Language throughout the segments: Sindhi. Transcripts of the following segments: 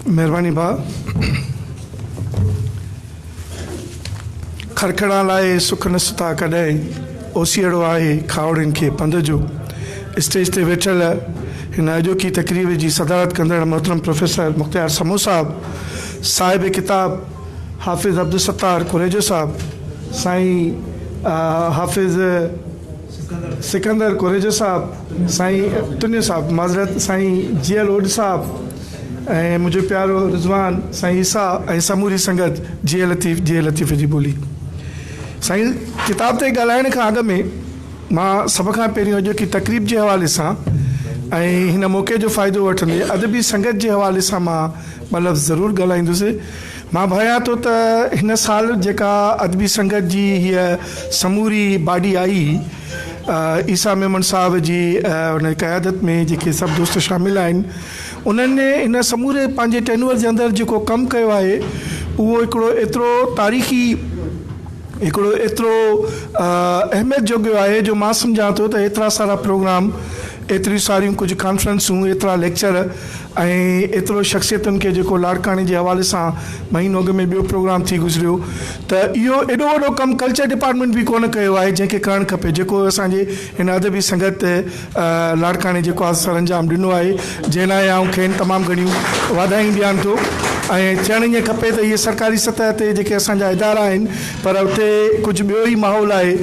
مهرباني ڀاء. کرکڙان لاء سک نه ستا ڪڏهن، اوسيئڙو آهي کاهوڙين کي پنڌ جو. اسٽيج تي ويٺل هن اڄوڪي تقريب جي صدارت ڪندڙ محترم پروفيسر مختيار سمون صاحب، صاحب ڪتاب حافظ عبدالستار ڪوريجو صاحب، سائين حافظ سڪندر ڪوريجو صاحب، سائين تنيو صاحب معذرت، سائين جيئل اوڏ صاحب ۽ منهنجو پيارو رضوان، سائين عيسيٰ ۽ سموري سنگت جيئي لطيف جيئي لطيف جي ٻولي. سائين ڪتاب تي ڳالهائڻ کان اڳ ۾ مان سڀ کان پهريون اڄوڪي تقريب جي حوالي سان ۽ هن موقعي جو فائدو وٺندي ادبي سنگت جي حوالي سان مان ٻه لفظ ضرور ڳالهائيندس. مان ڀانيان ٿو ته هن سال جيڪا ادبي سنگت جي هيء سموري باڊي آئي عيسيٰ ميمڻ صاحب جي ان قيادت ۾ جيڪي سڀ دوست شامل آهن انهن هن سموري پنهنجي ٽينوئر جي اندر جيڪو ڪم ڪيو آهي اهو هڪڙو ايترو تاريخي هڪڙو ايترو اهميت جوڳيو آهي جو مان سمجهان ٿو ته ايترا سارا پروگرام ايتريون ساريون ڪجهه ڪانفرنسون ايترا ليڪچر ۽ ايترو شخصيتن کي جيڪو لاڙڪاڻي جي حوالي سان مهينو اڳ ۾ ٻيو پروگرام ٿي گذريو ته اهو ايڏو وڏو ڪم ڪلچر ڊپارٽمينٽ به ڪونه ڪيو آهي جنهن کي ڪرڻ کپي جيڪو اسان جي هن ادبي سنگت لاڙڪاڻي جيڪو آهي سرانجام ڏنو آهي جنهن لاء آئون کين تمام گهڻيون واڌايون ڏيان ٿو ۽ ٿيڻ ائين کپي ته اهي سرڪاري سطح تي جيڪي اسان جا ادارا آهن پر اتي ڪجهه ٻيو ئي ماحول آهي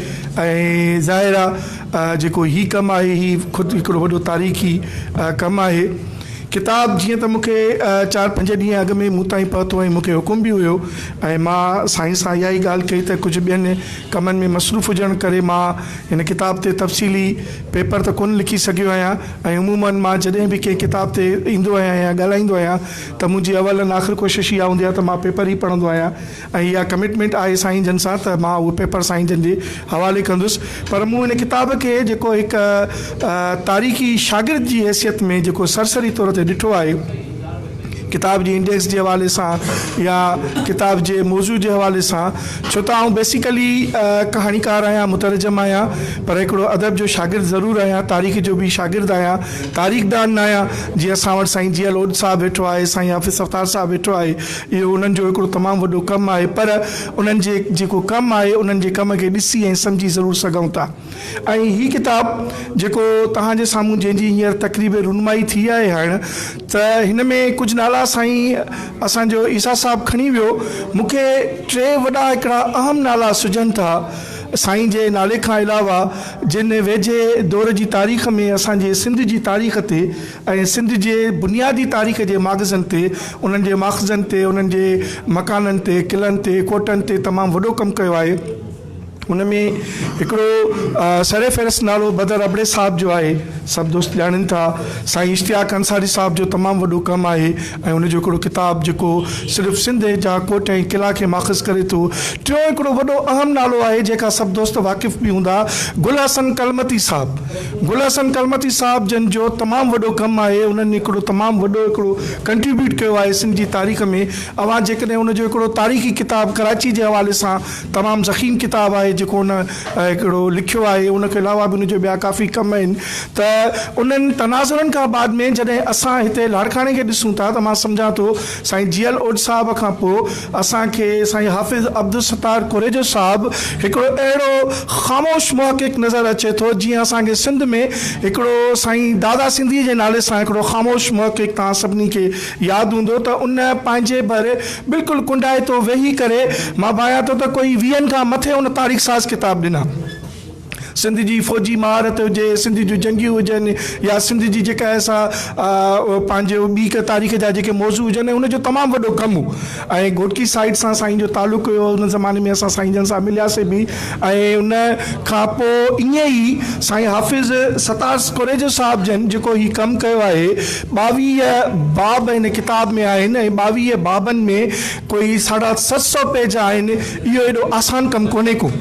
۽ ظاهر آهي جيڪو هي ڪم آهي هي خود هڪڙو وڏو تاريخي ڪم آهي. ڪتاب جيئن ته مون کي چار پنج ڏينهن اڳ ۾ مون تائين پهتو ۽ مون کي حڪم به هيو ۽ مان سائين سان اها ئي ڳالهه ڪئي ته ڪجهه ٻين ڪمن ۾ مصروف هجڻ ڪري مان هن ڪتاب تي تفصيلي پيپر ته ڪونه لکي سگهيو آهيان ۽ عموماً مان جڏهن به ڪنهن ڪتاب تي ايندو آهيان يا ڳالهائيندو آهيان ته منهنجي اول آخر ڪوشش اها هوندي آهي ته مان پيپر ئي پڙهندو آهيان ۽ اها ڪمٽمينٽ آهي سائين جن سان ته مان اهو پيپر سائين جن جي حوالي ڪندس پر مون هن ڪتاب کي جيڪو هڪ تاريخي شاگرد جي حيثيت ۾ جيڪو سرسري طور تي ڏٺو آهي ڪتاب جي انڊيڪس جي حوالي سان يا ڪتاب جي موضوع جي حوالي سان ڇو ته آئون بيسيڪلي ڪهاڻيڪار آهيان مترجم آهيان پر هڪڙو ادب جو شاگرد ضرور آهيان تاريخ جو به شاگرد آهيان تاريخدان نه آهيان جيئن اسان وٽ سائين جي ايل اوڏ صاحب ويٺو آهي سائين حافظ ستار صاحب ويٺو آهي اهو انهن جو هڪڙو تمام وڏو ڪم آهي پر انهن جي جيڪو ڪم آهي انهن جي ڪم کي ڏسي ۽ سمجهي ضرور سگهون ٿا ۽ هي ڪتاب جيڪو توهان جي سامهون جنهن جي هينئر تقريب رونمائي ٿي آهي هاڻ ته هن ۾ ڪجهه نالا سائين اسان جو عيسيٰ صاحب کڻي ويو مون کي ٽي وڏا هڪڙا اهم نالا سجهن ٿا سائين جي نالي کان علاوه جن ويجهي دور جي تاريخ ۾ اسان جي سنڌ جي تاريخ تي ۽ سنڌ جي بنيادي تاريخ جي ماخذن تي، انهن جي ماخذن تي، انهن جي مڪانن تي، قلعن تي، ڪوٽن تي تمام وڏو ڪم ڪيو آهي. ان ۾ هڪڙو سر فهرست نالو بدر ابڙي صاحب جو آهي، سڀ دوست ڄاڻين ٿا. سائين اشتياق انصاري صاحب جو تمام وڏو ڪم آهي ۽ ان جو هڪڙو ڪتاب جيڪو صرف سنڌ جا ڪوٽ ۽ قلعا کي ماخذ ڪري ٿو. ٽيون هڪڙو وڏو اهم نالو آهي جنهن کان سڀ دوست واقف به هوندا، گل حسن ڪلمتي صاحب. گل حسن ڪلمتي صاحب جن جو تمام وڏو ڪم آهي انهن هڪڙو تمام وڏو هڪڙو ڪنٽريبيوٽ ڪيو آهي سنڌ جي تاريخ ۾ اوهان جيڪڏهن ان جو هڪڙو تاريخي ڪتاب ڪراچي جي حوالي سان تمام ضخيم ڪتاب آهي جيڪو ان هڪڙو لکيو آهي ان کان علاوه به ان جو ٻيا ڪافي ڪم آهن ته انهن تناظرن کان بعد ۾ جڏهن اسان هتي لاڙڪاڻي کي ڏسون ٿا ته مان سمجهان ٿو سائين جي ايل اوڏ صاحب کان پوء اسان کي سائين حافظ عبدالستار ڪوريجو صاحب هڪڙو اهڙو خاموش محقق نظر اچي ٿو جيئن اسان کي سنڌ ۾ هڪڙو سائين دادا سنڌي جي نالي سان هڪڙو خاموش محقق توهان سڀني کي ياد هوندو ته ان پنهنجي ڀر بلڪل ڪنڊائتو ويهي ڪري مان ڀانيان ٿو ته ڪوئي ويهن کان مٿي ان تاريخ ساز ڪتاب ڏنا. سنڌ جي فوجي مهارت هجي، سنڌ جون جنگيون هجن يا سنڌ جي جيڪا آهي سا پنهنجو ٻي ڪا تاريخ جا جيڪي موضوع هجن ۽ ان جو تمام وڏو ڪم هو ۽ گهوٽڪي سائيڊ سان سائين جو تعلق هيو ان زماني ۾ اسان سائين جن سان ملياسي به ۽ ان کان پوء ائين ئي سائين حافظ ستار ڪوريجو صاحب جن جيڪو هي ڪم ڪيو آهي 22 باب هن ڪتاب ۾ آهن ۽ 22 بابن ۾ ڪوئي ساڍا 700 پيج آهن اهو ايڏو آسان ڪم ڪونهي ڪو.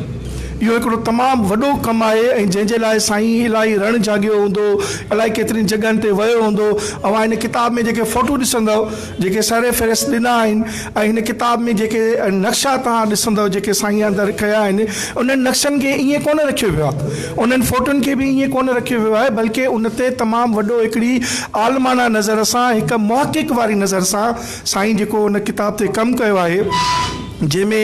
اهو هڪڙو تمام وڏو ڪم آهي ۽ جنهن جي لاء سائين الاهي رڻ جهاڳيو هوندو، الائي ڪيترين جڳهن تي ويو هوندو. اوهان هن ڪتاب ۾ جيڪي فوٽو ڏسندؤ، جيڪي سر فهرست ڏنا آهن ۽ هن ڪتاب ۾ جيڪي نقشا توهان ڏسندؤ جيڪي سائين اندر ڪيا آهن، انهن نقشن کي ائين ڪونه رکيو ويو آهي، انهن فوٽن کي به ائين ڪونه رکيو ويو آهي، بلڪه ان تي تمام وڏو هڪڙي عالمانه نظر سان، هڪ محقق واري نظر سان سائين جيڪو ان ڪتاب تي ڪم ڪيو آهي، جنهن ۾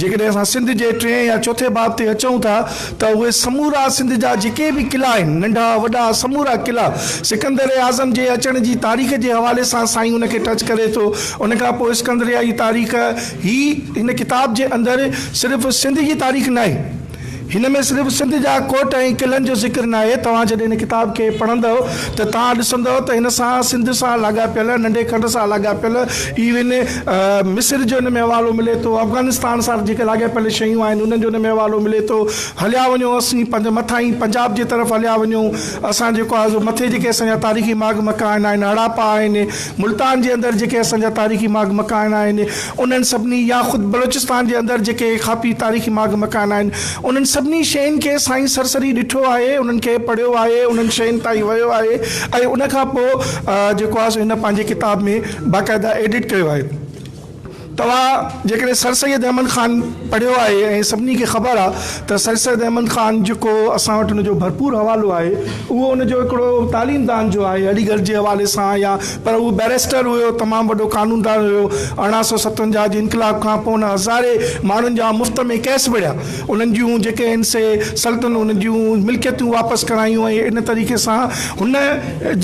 جيڪڏهن اسان سنڌ جي ٽئين يا چوٿين باب تي اچون ٿا ته اهي سمورا سنڌ جا جيڪي به قلعا آهن، ننڍا وڏا سمورا قلعا سڪندر اعظم جي اچڻ جي تاريخ جي حوالي سان سائين ان کي ٽچ ڪري ٿو. ان کان پوء اسڪندريا جي تاريخ، هي هن ڪتاب جي اندر صرف سنڌ جي تاريخ ناهي. هن ۾ صرف سنڌ جا ڪوٽ ۽ قلعن جو ذڪر ناهي، توهان جڏهن هن ڪتاب کي پڙهندؤ ته توهان ڏسندؤ ته هن سان سنڌ سان لاڳاپيل، ننڍي کنڊ سان لاڳاپيل، ايون مصر جو هن ۾ حوالو ملي ٿو، افغانستان سان جيڪي لاڳاپيل شيون آهن انهن جو هن ۾ حوالو ملي ٿو. هليا وڃو اسين پنهنجي مٿاهين پنجاب جي طرف هليا وڃون، اسان جيڪو آهي سو مٿي جيڪي اسان جا تاريخي ماڳ مڪان آهن، هڙاپا آهن، ملتان جي اندر جيڪي اسان جا تاريخي ماڳ مڪان آهن، انهن سڀني يا خود بلوچستان جي اندر جيڪي کاپي تاريخي ماڳ مڪان آهن انهن سڀني شين کي سائين سرسري ڏٺو آهي انهن کي پڙهيو آهي انهن شين تائين ويو آهي ۽ ان کان پوء جيڪو آهي سو هن پنهنجي ڪتاب ۾ باقاعده ايڊٽ ڪيو آهي. توهان جيڪڏهن سر سيد احمد خان پڙهيو آهي ۽ سڀني کي خبر آهي ته سر سيد احمد خان جيڪو اسان وٽ ان جو ڀرپور حوالو آهي اهو ان جو هڪڙو تعليمدان جو آهي علي ڳڙهه جي حوالي سان يا پر هو بئريسٽر هيو، تمام وڏو قانوندان هيو. 1857 جي انقلاب کان پوء هن هزارين ماڻهن جا مفت ۾ ڪيس وڙهيا. انهن جون جيڪي آهن سي سلطنت انهن جون ملڪيتون واپس ڪرايون ۽ ان طريقي سان هن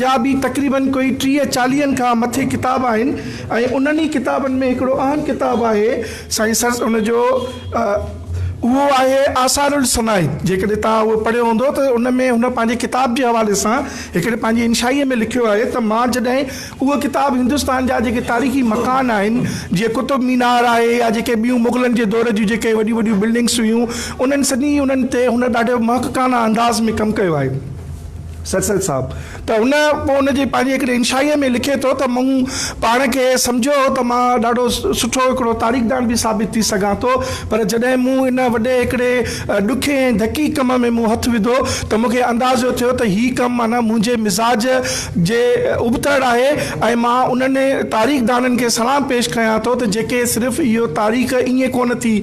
جا به تقريبن ڪوئي ٽيهه چاليهن کان مٿي ڪتاب آهن ۽ انهن ئي ڪتابن ۾ هڪڙو اهم ڪتاب آهي سائين سر ان جو اهو آهي آثار الصنائع جيڪڏهن توهان اهو پڙهيو هوندو ته ان ۾ هن پنهنجي ڪتاب جي حوالي سان هڪڙي پنهنجي انشائيء ۾ لکيو آهي ته مان جڏهن اهو ڪتاب هندستان جا جيڪي تاريخي مڪان آهن جيئن قطب مينار آهي يا جيڪي ٻيون مغلن جي دور جون جيڪي وڏيون وڏيون بلڊنگس هيون انهن سڄي انهن تي هن ڏاڍو محققانه انداز ۾ ڪم ڪيو آهي. سرسيد صاحب ته هن پوء ان جي پنهنجي هڪڙي انشائيء ۾ لکي ٿو ته مون پاڻ کي سمجهيو هو ته مان ڏاڍو سٺو هڪڙو تاريخدان به ثابت ٿي سگهان ٿو پر جڏهن مون ان وڏي هڪڙي ڏکي ۽ ڌڪي ڪم ۾ مون هٿ وڌو ته مون کي اندازو ٿيو ته هي ڪم معنيٰ منهنجي مزاج جي ابتڙ آهي ۽ مان انهن تاريخدانن کي سلام پيش ڪيان ٿو ته جيڪي صرف اهو تاريخ ائين ڪونه ٿي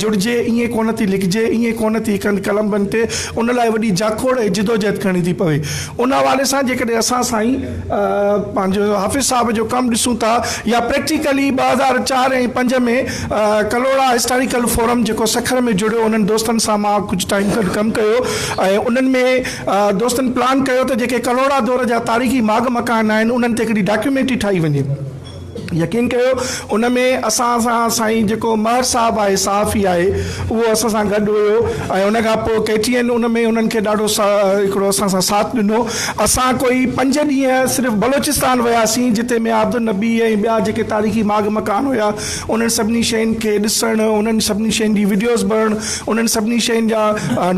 جڙجي، ائين ڪونه ٿي لکجي، ائين ڪونه ٿي ڪن قلمبند ٿئي، ان لاء وڏي جاکوڙ ۽ جدوجهد ڪرڻي ٿي پوي. ان حوالي سان جيڪڏهن اسان سائين پنهنجو حافظ صاحب جو ڪم ڏسون ٿا يا پريڪٽيڪلي 2004 ۽ 5 ۾ ڪلهوڙا هسٽاريڪل فورم جيڪو سکر ۾ جڙيو انهن دوستن سان مان ڪجهه ٽائيم گڏ ڪم ڪيو ۽ انهن ۾ دوستن پلان ڪيو ته جيڪي ڪلهوڙا دور جا تاريخي ماڳ مڪان آهن انهن تي هڪڙي ڊاڪيومينٽري ٺاهي وڃي. يقين ڪيو ان ۾ اسان سان سائين جيڪو مهر صاحب آهي صحافي آهي اهو اسان سان گڏ هيو ۽ ان کان پوء ڪي ٽي اين ان ۾ انهن کي ڏاڍو هڪڙو اسان سان ساٿ ڏنو اسان ڪوئي پنج ڏينهن صرف بلوچستان وياسين جتي ميان عبدالنبي ۽ ٻيا جيڪي تاريخي ماڳ مڪان هيا انهن سڀني شين کي ڏسڻ انهن سڀني شين جي وڊيوز ڀرڻ انهن سڀني شين جا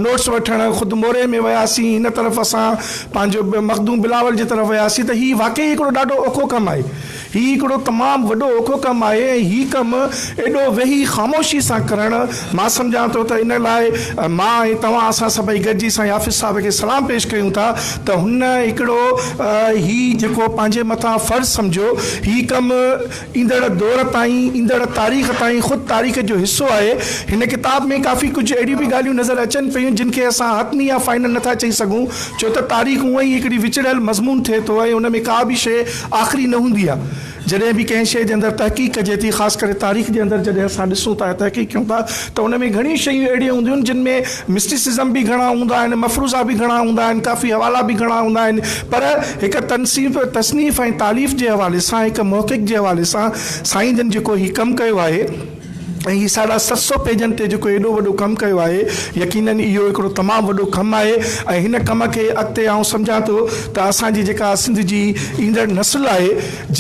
نوٽس وٺڻ خود موري ۾ وياسين هن طرف اسان پنهنجو مخدوم بلاول جي طرف وياسين ته هي واقعي هڪڙو ڏاڍو اوکو ڪم آهي. هي هڪڙو تمام وڏو اوکو ڪم آهي ۽ هي ڪم ايڏو ويهي خاموشي سان ڪرڻ مان سمجهان ٿو ته ان لاء مان ۽ توهان اسان سڀئي گڏجي سائين حافظ صاحب کي سلام پيش ڪيون ٿا ته هن هڪڙو هي جيڪو پنهنجي مٿان فرض سمجهيو هي ڪم ايندڙ دور تائين، ايندڙ تاريخ تائين خود تاريخ جو حصو آهي. هن ڪتاب ۾ ڪافي ڪجهه اهڙيون به ڳالهيون نظر اچن پيون جن کي اسان حتمي يا فائنل نٿا چئي سگهون ڇو ته تاريخ هونئن ئي هڪڙي وچڙيل مضمون ٿئي ٿو ۽ ان ۾ ڪا به شيء آخري نه هوندي آهي. جڏهن به ڪنهن شيء جي اندر تحقيق ڪجي ٿي خاص ڪري تاريخ جي اندر جڏهن اسان ڏسون ٿا يا تحقيق ڪيون ٿا ته ان ۾ گهڻيون شيون اهڙيون هونديون آهن جن ۾ مسٽيسزم به گهڻا هوندا آهن، مفروضا به گهڻا هوندا آهن، ڪافي حوالا به گهڻا هوندا آهن پر هڪ تنصيف، تصنيف ۽ تاليف جي حوالي سان هڪ محقق جي حوالي سان سائين جن جيڪو هي ڪم ڪيو آهي ۽ هي ساڍا 700 پيجن تي جيڪو ايڏو وڏو ڪم ڪيو آهي يقينن اهو هڪڙو تمام وڏو ڪم آهي ۽ هن ڪم کي اڳتي آئون سمجهان ٿو ته اسان جي جيڪا سنڌ جي ايندڙ نسل آهي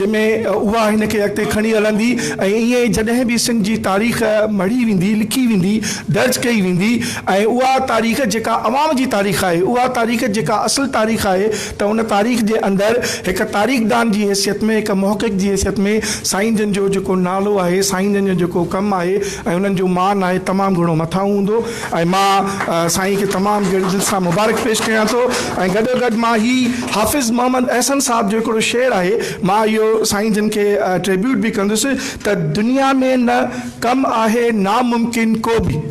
جنهن ۾ اها هن کي اڳتي کڻي هلندي ۽ ائين ئي جڏهن به سنڌ جي تاريخ مڙهي ويندي، لکي ويندي، درج ڪئي ويندي ۽ اها تاريخ جيڪا عوام جي تاريخ آهي، اها تاريخ جيڪا اصل تاريخ آهي ته ان تاريخ جي اندر هڪ تاريخدان جي حيثيت ۾ هڪ محقق جي حيثيت ۾ سائين جن جو جيڪو نالو آهي، سائين جن جو جيڪو ڪم آهي. آهي ۽ انهن جو مان آهي تمام گهڻو مٿانهون هوندو ۽ مان سائين کي تمام گهڻي دل سان مبارڪ پيش ڪيان ٿو ۽ گڏو گڏ مان هي حافظ محمد احسن صاحب جو هڪڙو شعر آهي مان اهو سائين جن کي ٽريبيوٽ به ڪندس ته دنيا ۾ نه ڪم آهي ناممڪن ڪو به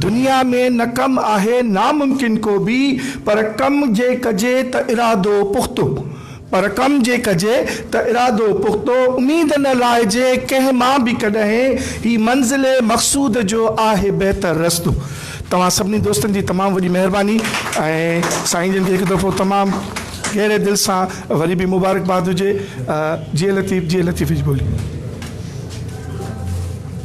دنيا ۾ نه ڪم آهي ناممڪن ڪو به پر ڪم جي ڪجي ته ارادو پختو پر ڪم جي ڪجي ته ارادو پختو، اميد نه لاهجي ڪنهن مان به ڪڏهن، هي منزل مقصود جو آهي بهتر رستو. توهان سڀني دوستن جي تمام وڏي مهرباني ۽ سائين جن کي هڪ دفعو تمام گهري دل سان وري به مبارڪباد هجي. جيئي لطيف جيئي لطيف جي ٻولي.